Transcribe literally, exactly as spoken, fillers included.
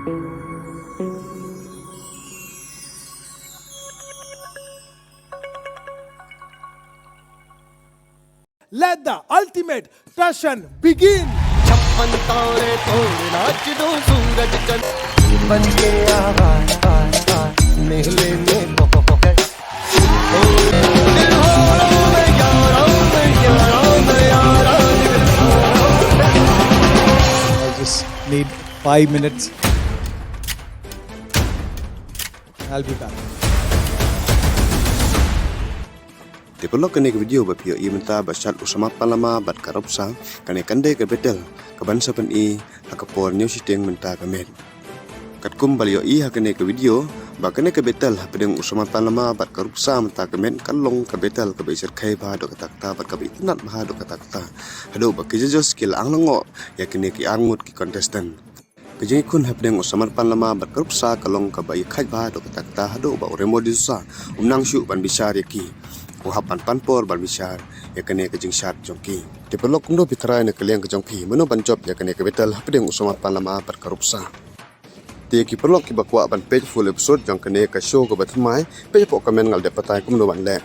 Let the ultimate passion begin. छप्पन तारे तोड़ नाच दो सूरज चंद बन के आ, आ, आ, आ, मेले में पहुंच। I just need five minutes. I'll be back. Te paralok, kane ka video ba phi ïohi mynta ba shad u samar pan lama bad ka rupsa, kane kan dei ka battle kaban sa pyni ha ka por hynñiew shiteng mynta ka miet. Katkum ba la ïohi ha kane ka video ba kane ka battle hapdeng u samar pan lama bad ka rupsa mynta ka miet kan long ka battle kaba i syrkhei bha haduh katta katta bad kaba itynnad bha haduh katta katta. Haduh ba ki judges ki la ang lyngngoh ïa kine ki arngut ki contestant. Ka jingïakhun hapdeng u samar pan lama bad ka rupsa ka long kaba i khait bha haduh katta katta haduh ba u Remo D'Souza um nang shuh ban bishar ïa ki. U hap ban pan por ban bishar ïa kane ka jingshad jong ki. Te paralok, kumno phi tharai na ka liang ka jong phi, mano ban jop ïa kane ka battle hapdeng u samar pan lama bad ka rupsa? Te ki paralok kiba kwah ban peit full episode jong kane ka show kaba thymmai, peit hapoh comment, nga la dep batai kumno ban leh.